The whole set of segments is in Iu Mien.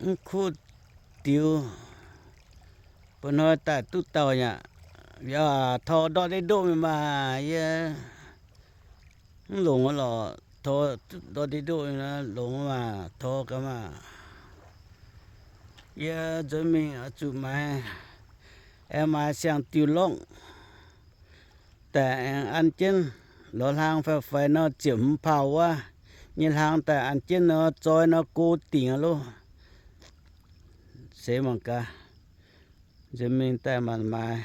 mv kuv diux, bun hnoi daaih duqv dauh yaac, yaac tor ndortv ndeic ndoqv mingh maah, yie mv longc lorqc, tor ndortv ndeic ndoqv mingh longc maah, tor gaax maah. Yie nzuonx mingh oix zuqc maaiz, aengx maaiz siang-diuh lorqc daaih aengx an jienv lorz hlang faix-faix nor ziepc hmz pauh wuov nyei hlang daaih an jienv nor zoi nor go dingc loh. Seix mangc gaax, nzuonx mingh daaih maaiz,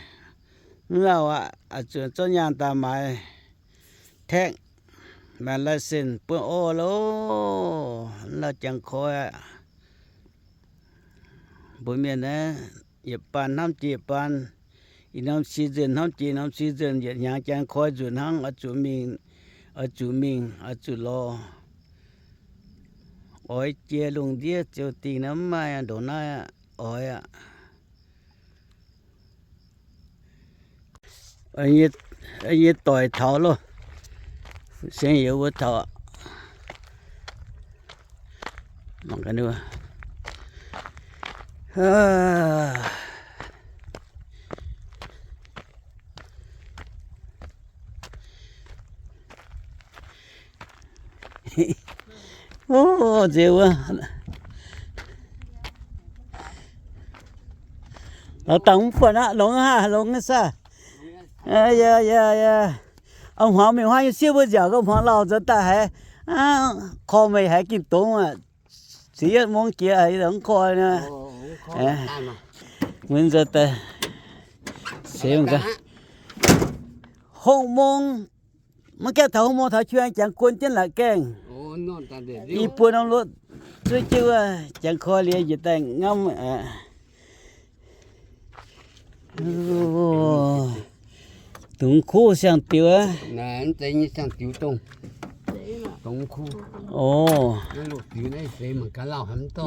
mv lauh aqv, oix zuqc zorqv nyaanh daaih maaiz tax, maaiz license bun orv loh, mv lauh jangx koi aqv. Mbuo mienh naaiv yietc baan hnamv jiex yietc baan, ih norm season hnamv jiex norm season, yietc hnyangx jangx koi nzunc hnangv oix zuqc mingh, oix zuqc mingh, oix zuqc lorz. Oix jiex lungh ndiev ziouc dingh naaiv mv maaih ndongc naaiv aqv, oix aqv. Nyei doic taux loh, sienx youz mbuo taux. Nziex wuov, lorz dangh mv buatc aqv, longx haav, longx saah. Aa, hmuangx mingh huaav nyei sieqv mbuo nziaauc gauh hmuangx lauh nzuonx daaih haiz, korv meih haiz gengh dongz aqv. Ziux yietv mungv jiex haiz mv korv. Mbuo nzuonx daaih seix gaax. Hongh mungh, maiv gaengh taux hongh mungh taux qu jangx guon jienv la'gaengh. I buo norm luoqc zuov jienv wuov jangx koi liuz njiec daaih ngamv. Dungz kuv siang-diuh aqv.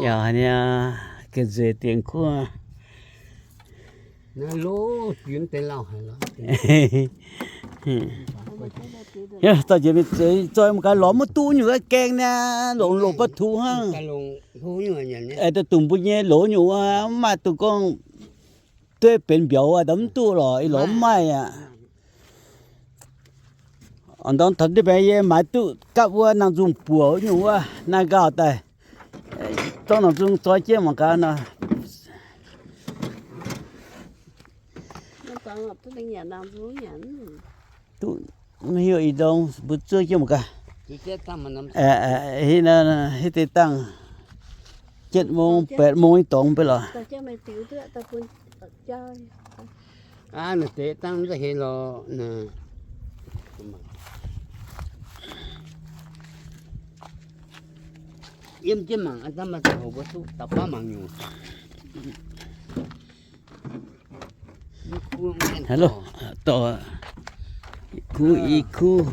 Yaac haaix nyungc ga'nzueic dingc kuv. Dauh njiec mingh zoi mangc gaax lorz maiv duqv nyungc gaeng naaiv, longc loz baav tux hnangv. Da'dungc mbuo nyei loz nyungc wuov, mv maaih dungh gorngv dueiv benx mbiauz wuov, mv duqv lorqc, ih lorz mv maaih aqv. Ndorm taux ndiev baengx yie maaiz duqv gapv wuov nangh nzung buoc nyungc wuov, naaiv nqaauh daaih zorqv nangh nzung zoi jienv mangc gaax nor. Duqv mv hiuv ih ndorm mbuo zuov jienv mangc gaax. Hitv deix dangh เจ็ดโมง แปดโมง nyei dorngx mv bei lorqc. Yiem jienv mangc, mbuo duqv daux baav mangc nyungc. Haaix loh, dorh kuv i kuv.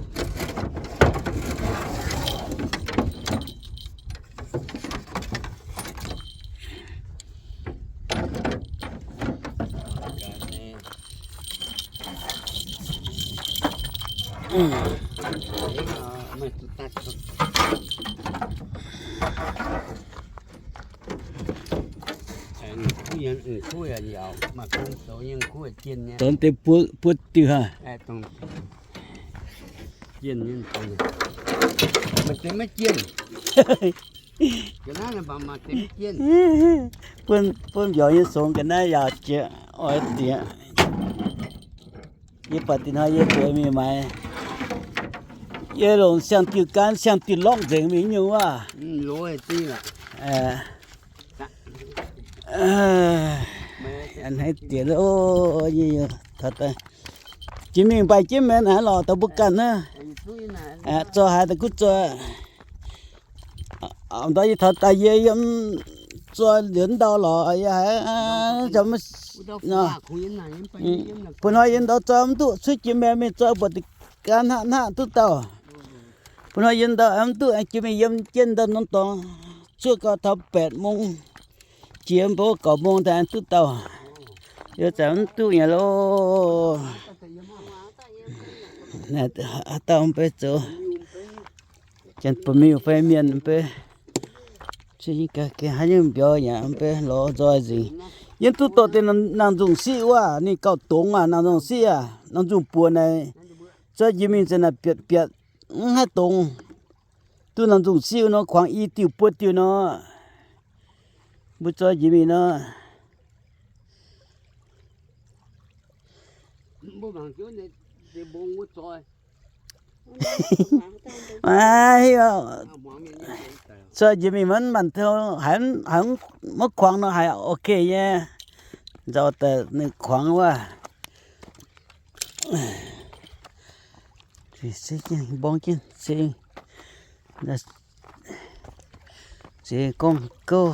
Dongh deix buov diuh haah. Bun, bun mbiauz nyei songx ga'naaiv yaauc jiex oix diex. Yie buatc dinh hnoi yie bueix mingh maaiz, yie longc siang-diuh gaanv, siang-diuh lorqv nzengc mingh nyungc wuov. Jiex mingh mbaih jienv maengx naaiv lorqc, daux mbuo ganh hnangv. Zoih haaix daaih kuv zoih. Ndortv yie taux daaih yie yiem zoih liuz ndau lorqc, yie haiz bun hnoi yie ndau zoih mv duqv, cuotv jiex maengx mingh zoih buatc deix gaanv hnangv hnangv duqv dauh. Bun hnoi yie ndau mv duqv, jiex mingh yiem jienv ndau norm dorngx, cuotv gau taux แปดโมง jiex mbuo เก้าโมง daaih duqv dauh. Yie zanc mv duqv nyei loh. Haaix dauh mv bei zoux, janx-buonc miuc fai mienh mv bei. Ga'haaix nyungc mbiauz yaac mv bei lorz nzoih nzengc. Yie duqv dorh deix nangh nzungh siqv wuov, ninh gauh dongz aac, nangh nzungh siqv aac, nangh nzungh buoz naaic, zuov jiex mingh za'naaic biatc biatc, mv haih dongz. Duqv nangh nzungh siqv nor, kuangx i diuh buo diuh nor, mbuo zuov jiex mingh nor. Maiv, zuov jiex mingh maiv manc, haiz maiv kuangx nor haiz ok nyei. Nzauh daaih ninh kuangx wuov. Mborngz jienv, ziex gorngv gouv.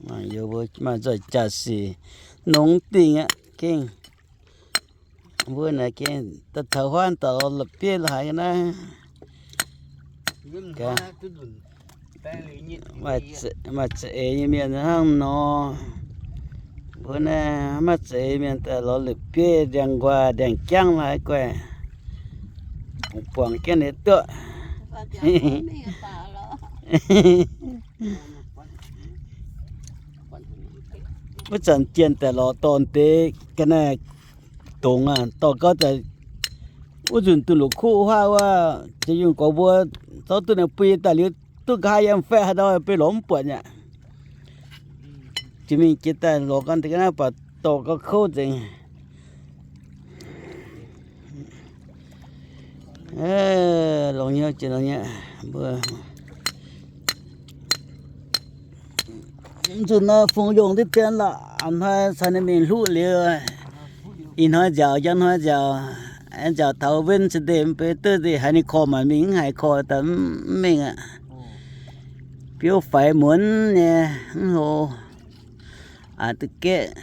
Maaih nzoih jaax-sic nongx dingh aqv, gengh mbuo naaic gengh daaih taux huaanv daaih lorz la'bieiv la'haiz ga'naaiv. Maaih za'eix nyei mienh hnangv nor. Mbuo naaiv maaih za'eix mienh daaih lorz la'bieiv ndiangx-nquaah ndiangx-jangv la'haiz guaih, buangh jienv ninh duqv. Wuov zanc jienh daaih lorz dorh deix ga'naaiv dongz aqv, dorh gauh daaih wuov nzunc dunh loc kuv huaav wuov, za'gengh gorngv mbuo zorqv duqv ninh bui daaih liuz duqv nqa'haav yiem faeqv haaix ndau beiv lorz mv buatc aqv. Jiex mingh jiex daaih lorz ganh deix ga'naaiv baac dorh gauh kouv nzengc. Longx nyei, jiex longx nyei, mbuo nzunc nor fungx yongh diqv dien lorqc. A'hnoi caux ninh mingh hluqv liuz, ih hnoi nziaauc, njang hnoi nziaauc, nziaauc taux Wednesday mv bei Thursday haiz ninh korv maanc mingh, mv haiz korv daaih mv mingh aqv. Biouv faix muonz nyei, mv hlo, aqc duqv gaeqv.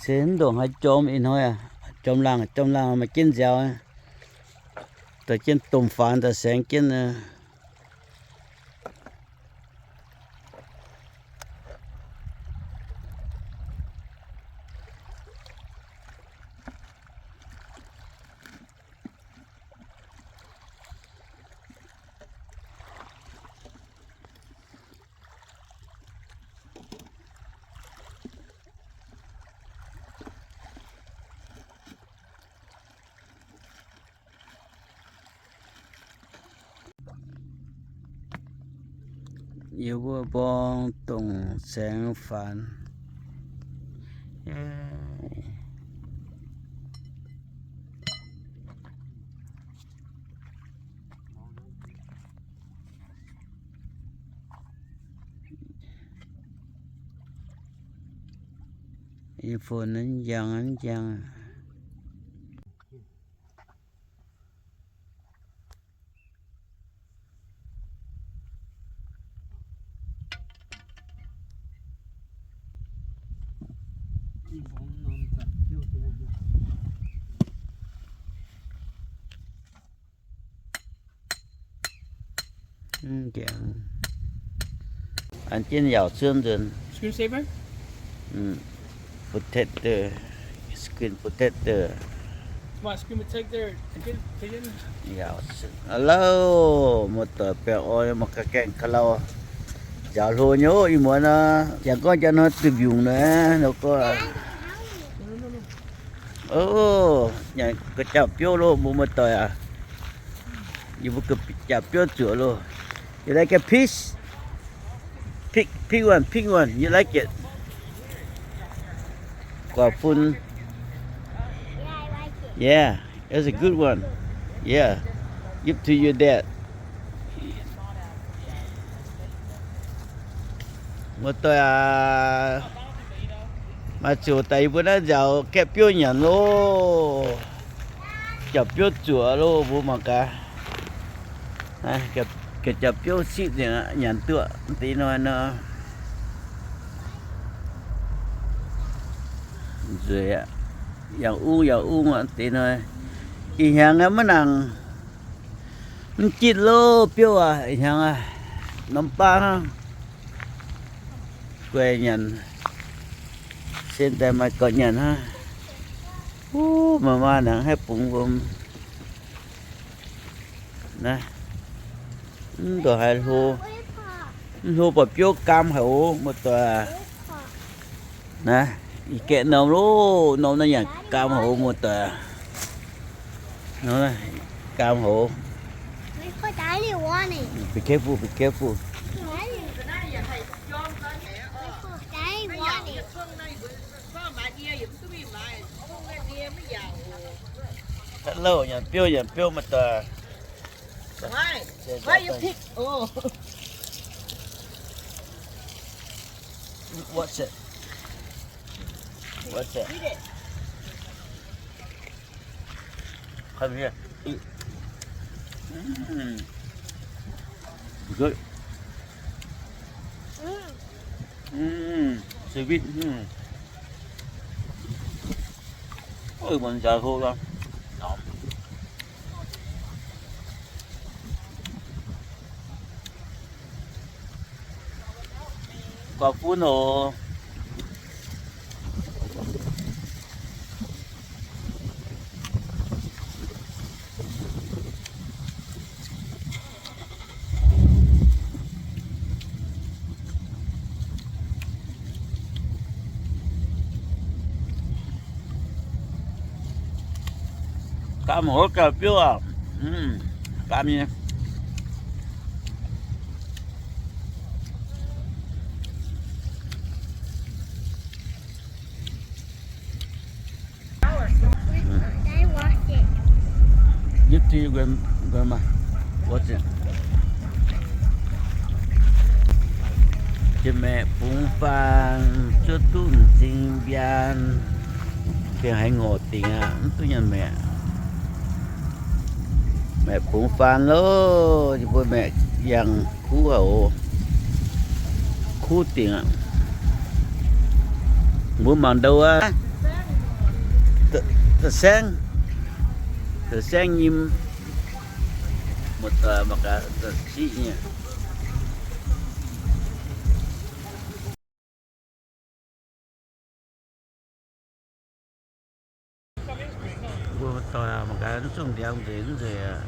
Se mv ndongc haaix jorm ih hnoi aqv, jorm laangh, jorm laangh maaih jienv nziaaux, dorh jienv domh faanx daaih saengx jienv. Yie mbuo mborng dongh saengx faanx. Yie fon naaiv njang, njang. An jienv yaauc cuotv nzuonx. Screensaver? Protector. Screen protector. What, screen protector? Hello, muoz-doic baengh orn mangc gaax gaengh ka'lau. Nziaaux hlo nyei, ih muonz nor, jangx gorngv jangx hnoi duih mbiungc nor, nor gorngv. Ov, nyanc ga'jangv biouv loh, mbuo muoz-doic aac. Yie mbuo ga'jangv biouv zuoqc loh. You like a piece? Pick, pick one, pick one. You like it? Guaax fun. Yeah, that's a good one. Yeah. Give to your dad. Muoz-doic aac, maaih ziouc daaih yie mbuo naaiv nziaaux gaeqv biouv nyanc loh. Jauv-biouv zuoqc loh, mbuo mangc gaax. Ga'jauv-biouv sipv nzengc aqv, nyanc duqv deix hnoi nor. Nzueic aqv, yangh ungv yangh ungv aqv deix hnoi. Ih hnyangx aeqv, maiv nangc, mv jitv loh biouv aac, ih hnyangx aqv, norm baav hnangv. Guaix nyanc, se daaih maaih gauh nyanc hnangv. Wuov, maaih maa nangc haih bungx wuom. Naaiv, mv ndongc haaix hlo, mv hlo baac biouv gaam haic oc, muoz-doic. Naaiv, ih gaeqv norm loh, norm naaiv yaac gaam haic oc, muoz-doic. Gaam haic. Be careful, be careful. Hello, nyanc biouv, nyanc biouv, muoz-doic. Why? Why you pick? Oh. What's it? What's it? Eat it. Come here. Eat. Mm. Good. Mm. Mm. Sweet. Mm. Ôi, mùn nzauh hlo lorqc. Nóng. Guax fun oc. Gaam haic, gauh biouv aac. Gaam nyei. Give to your grand-, grandma. Watch it. Jiex maeqc bungx faan, zuov duqv m'zing mbiaan. Gengh haiz ngorc dingc aqv, mv duqv nyanc maeqc. Maeqc bungx faan loh, yie mbuo maeqc yangh kuv haic oc. Kuv dingc aqv. Mbuo mangc ndou aqv. Da'saengv, da'saengv nyim. Muoz-doic mangc gaax, siqv nyei. Mbuo doic mangc gaax, zungh ndiangx nzeic nzeic aqv.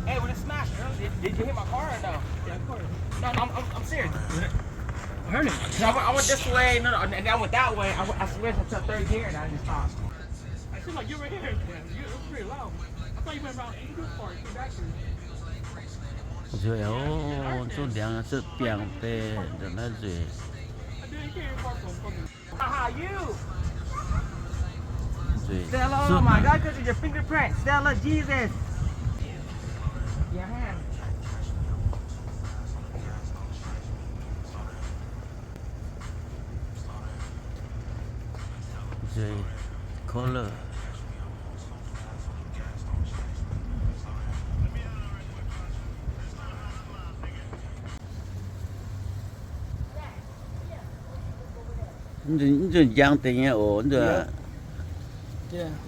Hey, when it smashed, did, did you hit my car or no? Yeah, of course. No, no, I'm, I'm, I'm serious. I heard it. 'Cause I went, I went this way, no, no, and I went that way. I, went- I switched into third gear and I just stopped. I feel like you were here. Yeah, you, it was pretty loud. I thought you went around. You went far. You came back here. Nzueic oc, zungh ndiangx cuotv biangh deix, ndongc naaiv nzueic. I didn't hear you far from fucking Aha, you. Nzueic. Stella, oh my God, 'cause of your fingerprint. Stella, Jesus. Yeah. Nzueic. Color. Mv nzunc njang deix nyei oc, mv nzunc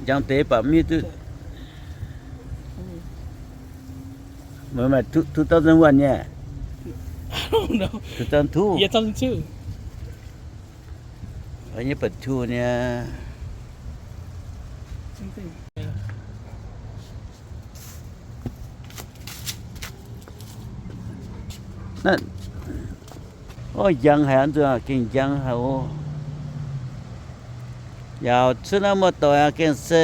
njang deix baac mv hiuv duqv. Meih maaih two thousand one nyei? Two thousand two. Nyei baac two nyei. Naaiv, o, njang haic, gengh njang haic oc. Yaac cuotv naaiv muoz-doic aqv, gengh se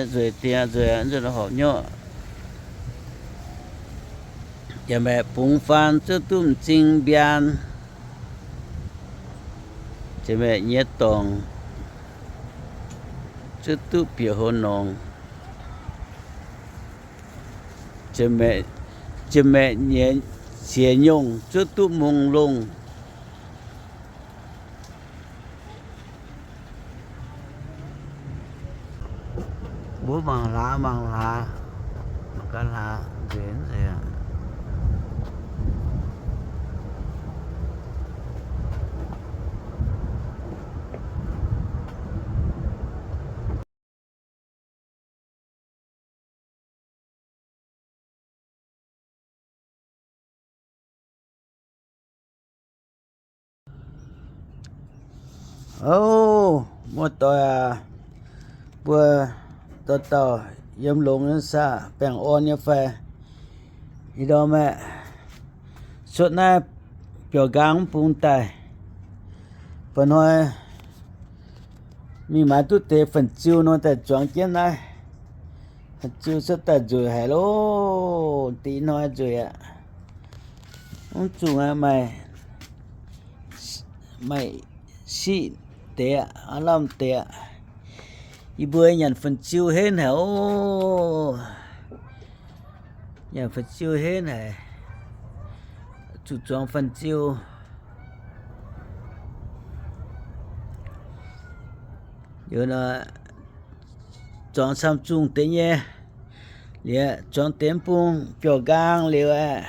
nzueic dingc, nzueic, nzueic horpc nyei. Yaac maeqc bungx faan zuov duqv m'zing mbiaan. Ziouc maeqc nyiex dorngc, zuov duqv bieqc hlo norngx. Ziouc maeqc Jiex maeqc nyiex siex nyungc zuov duqv mungz longh. Mbuo mangc hlaax, mangc hlaax, mangc gaax hlaax nzueic. Ov, muoz-doic aac, mbuo dauh dauh yiem longx nyei saah, baengh orn nyei fai? Ih ndorm aeqv, cuotv naaiv biauv-nqaang mv bung daaih, ba'hnoi mingh maaiz duqv deix fun-ziu nor daaih zuangx jienv naaiv. Fun-ziu cuotv daaih nzueic haic loh, deix hnoi nzueic aqv. Mv zungh aqv, maaih, maaih siqv deix aqv, aav lamh deix aqv. Yie mbuo nyanc fun-ziu henv haic oc. Nyanc fun-ziu henv haic. Zuqc zuangx fun-ziu. Liuz nor, zuangx camv zungh deix nyei. Liuz zuangx deix mv bung biauv-nqaang liuz aeqv,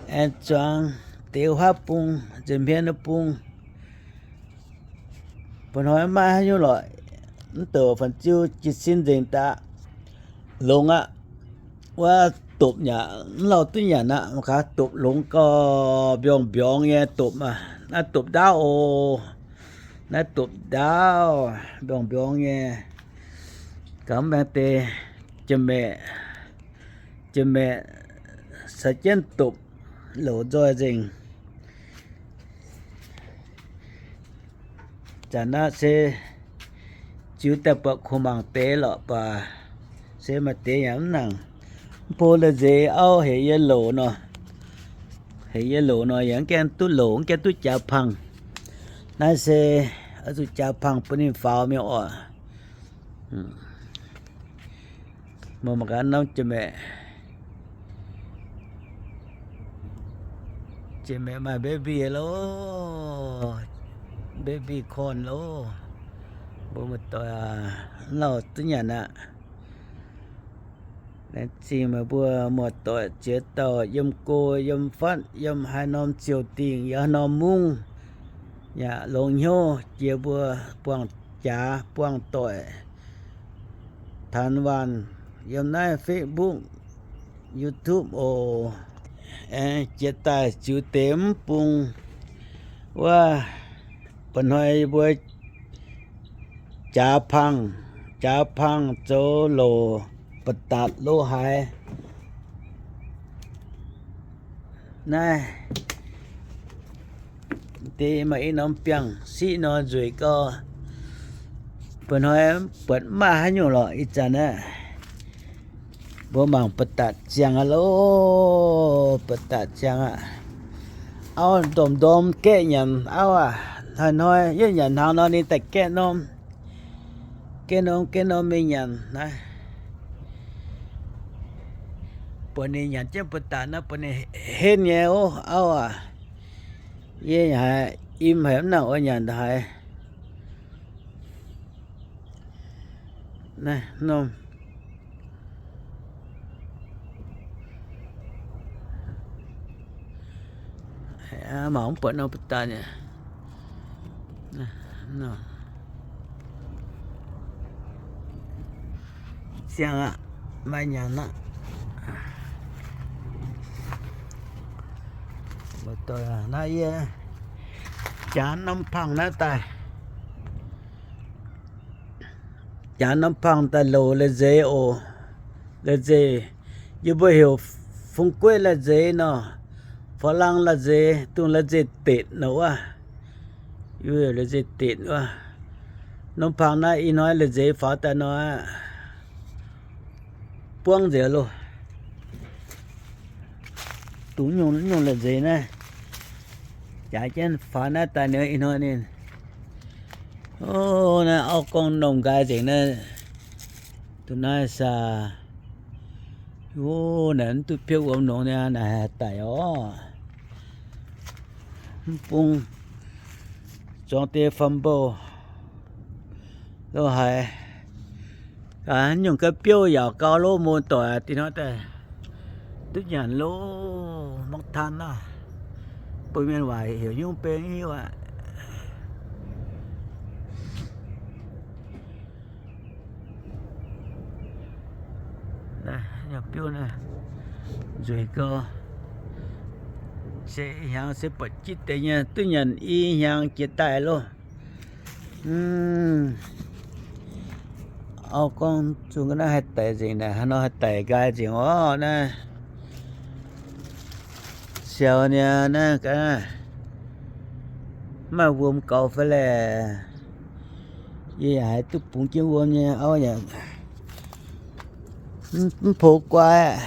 aengx zuangx deix wuov bung, nza'hmien wuov bung. Ba'hnoi maiv maaih haaix nyungc lorqc. Mv douc fun-ziu jiez sin nzengc daaih. Longx aqv. Wuov dopc yaac mv lauh duqv nyanc aqv. Mangc gaax dopc longx gauh mbiorngz-mbiorngz nyei dopc aac. Naaiv dopc ndaauv oc. Naaiv dopc ndaauv mbiorngz-mbiorngz nyei. Gaax mv baengx deix, jiex maeqc, jiex maeqc caux jienv dopc louc nzoih nzengc. Zanc naaiv se ziux daaih buatc kuv mangc deix lorqc baac se maaih deix yaac mv nangc. Mv bung la'nzeix auv heuc yie louc nor, heuc yie louc nor yaac mv gaengh duqv louc, mv gaengh duqv jaax pangh. Naaiv se oix zuqc jaax pangh bun ninh faaux mingh oc. Mangc gaax norm jiex maeqc, jiex maeqc maaih baby loh, baby corn loh. Mbuo muoz-doic aac, mv lauh duqv nyanc aqv. Laengz zingh meih mbuo muoz-doic ziex dauh yiem go yiem fatv yiem haaix norm ziouc dingh, yiem haaix norm mungv, yaac longx hnyouv jiex mbuo buangh jaax buangh doic, taanx waanc yiem naaiv Facebook, YouTube oc. Aengx jiex daaih ziux deix mv bung wuov, ba'hnoi mbuo jaax pangh, jaax pangh zoux louc ba'datc lo haaix. Naaiv deix maaih i norm biangh siqv nor nzueic gau. Ba'hnoi buatc mv maaih haaix nyungc lorqc. Ih zanc aeqv, mbuo mangc ba'datc ziangh aqv loh, ba'datc ziangh aqv. Auv ndorm-ndorm gaeqv nyanc auv aac. Hnoi-hnoi yie nyanc hnaangx nor ninh daaih gaeqv norm, gaeqv norm, gaeqv norm mingh nyanc naaiv. Buatc ninh nyanc jienv ba'datc naaiv buatc ninh henv nyei ov, auv aac. Yie haiz im haic mv nangc oix nyanc haic. Naaiv norm mangc mv buatc norm ba'datc nyei. Ziangh aqv, maaih nyanc aqv. Naaiv yie jaax norm pangh naaiv daaih, jaax norm pangh daaih louc la'nzeix oc. La'nzeix, yie mbuo heuc fungx gueiv la'nzeix nor, faaux lang la'nzeix, dongh la'nzeix detc nor wuov. Yie mbuo heuc la'nzeix detc wuov. Norm pangh naaiv ih hnoi la'nzeix faaux daaih nor, buangv nzengc loh. Dungx nyungc nyungc la'nzeix naaiv, jaax jienv faaux naaiv daaih nor ih hnoi ninh. Ov, naaiv auv gorngv nomh nqaai nzengc naaiv. Duqv naaiv saa, O, naaic mv duqv biouv wuom longx niaa, naaic haih daic orv. Mv bung zuangx deix fam mbouh lo haic. Gaax nyungc ga'biouv yaauc gau lo, mun doic aqv. Dinh hnoi daaih duqv nyanc lo, mangc taan naaiv. Mbuo mienh waac heuc nyungc beng hiuv aqv. Biouv naaiv nzueic gau. Se hnyangx se buatc jitv deix nyei, duqv nyanc i hnyangx jiex daaih loh. Auv gorngv zungh ga'naaiv haih daic nzengc naaic, haaix nor haih daic nqaai nzengc orv naaiv. Siou niaa naaiv ga'naaiv, maaih wuom gaux fai laeh. Yie yaac haiz duqv bungx jienv wuom nyei auv yaac mv poux guai aqv.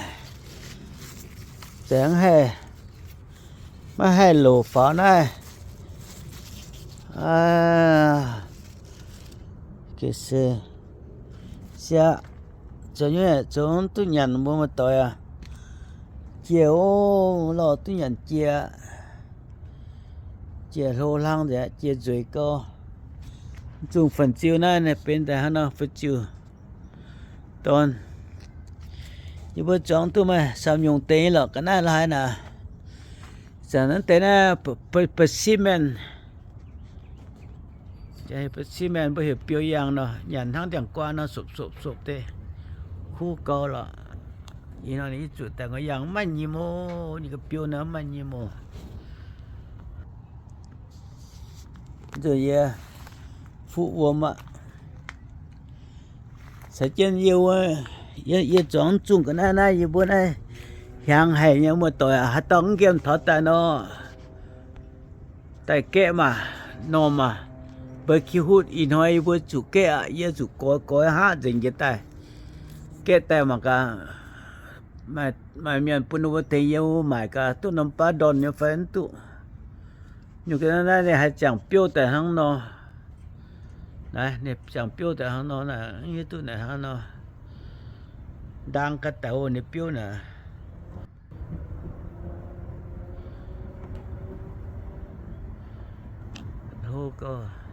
Zeiz maiv haih, maiv haih loc faaux naaiv. Ga'sie, siaqv, zoux nyei zoux duqv nyanc mbuo muoz-doic aac. Jiex ov, lorh duqv nyanc jiex. Jiex hlo hlang nzengc, jiex nzueic gau. Zungh fan-ziu naaiv benx daaih hnangv nor fan-ziu dorn. Yie mbuo zuangx duqv maaih samx nyungc deix lorqc ga'naaiv la'haaix naaic. Zanc naaiv deix naaiv specimen, specimen mbuo heuc biou yangh nor, nyanc hnangv ndiangx-guaan nor, sopc sopc sopc deix, kuv gau lorqc. Ih hnoi ninh zuqc daaih ngoi yangh maiv maaih nyim oc. Ninh ga'biouv naaiv maiv maaih nyim oc. Zuqc yie fuqv wuom aqv. Caux jienv yie, yie zuangx zungh ga'naaiv naaiv, yie mbuo naaiv hiaangx haic nyei muoz-doic, haaix dauh mv nqemh taux daaih nor, daaih gaeqv maah, normh maah, barbecue hutv. Ih hnoi yie mbuo zuqc gaeqv aqv. Yie zuqc goix goix haav nzengc jiex daaih. Gaeqv daaih mangc gaax, maaih mienh bun ninh mbuo tengx yie mbuo maaic gaax, duqv norm baav ndorn nyei fai mv duqv. Nyungc ga'naaiv naaiv ninh haih ziangh biouv daaih hnangv nor. Naaiv ninh ziangh biouv daaih hnangv nor, naaiv hiuv duqv naaic hnangv nor. Ndaang ga'daic oc, ninh biouv naaic. Hlo gau.